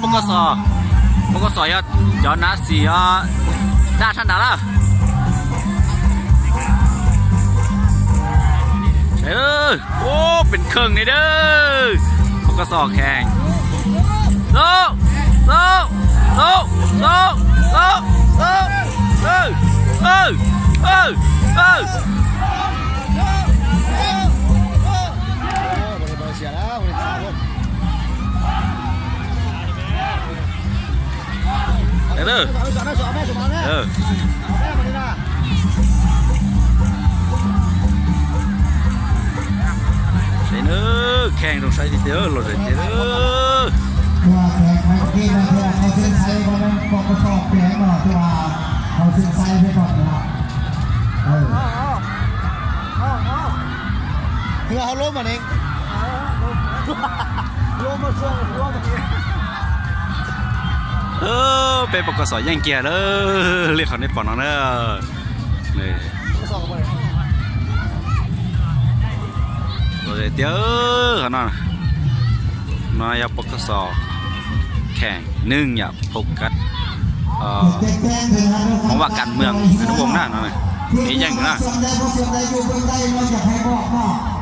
ປກສ ປກສ ເຈົ້າໜ້າສີ ເອີ ດ້ານທ່ານດາລາ ເອີ ໂອ້ ເປັນເຄິ່ງນີ້ເດີ ປກສ ແຂ່ງ ໂຊ ໂຊ ໂຊ ໂຊ ໂຊ ເອີ ເອີ ເອີ ເອີ ໄປເດີ ເອີ ໄປເດີ ແຂ່ງຕ້ອງໃຊ້ເດີ ລົດໄປເດີ ເພື່ອແຂ່ງຂັນເກມ ເພື່ອເຂົ້າເສັ້ນໄຊ ບໍ່ແມ່ນປກສ ແຂວງເນາະ ແຕ່ວ່າເຂົ້າເສັ້ນໄຊໄປກ່ອນເນາະ ເອີ ເຮືອເຮົາລົ້ມອັນນີ້ ລົມມາຊ່ວງ ລົມມາ ເອີ ເປັນປກສ ແຍ່ງເກຍເດີ ລຽກເຂົາໃນປອນເນາະເດີ ນີ້ ໂອເຄ ເຕີ ເອີ ເຂົານອນ ມາຢາ ປກສ ແຂ່ງ ໜຶ່ງຢາ ໂຟກັສ ເອີ ມາວ່າການເມືອງ ອະນຸວົງນະ ເນາະ ມີຫຍັງນະ ສ່ວນໃດບໍ່ສ່ວນໃດຢູ່ເບື້ອງໃດ ເຮົາຢາກໃຫ້ບອກເນາະ.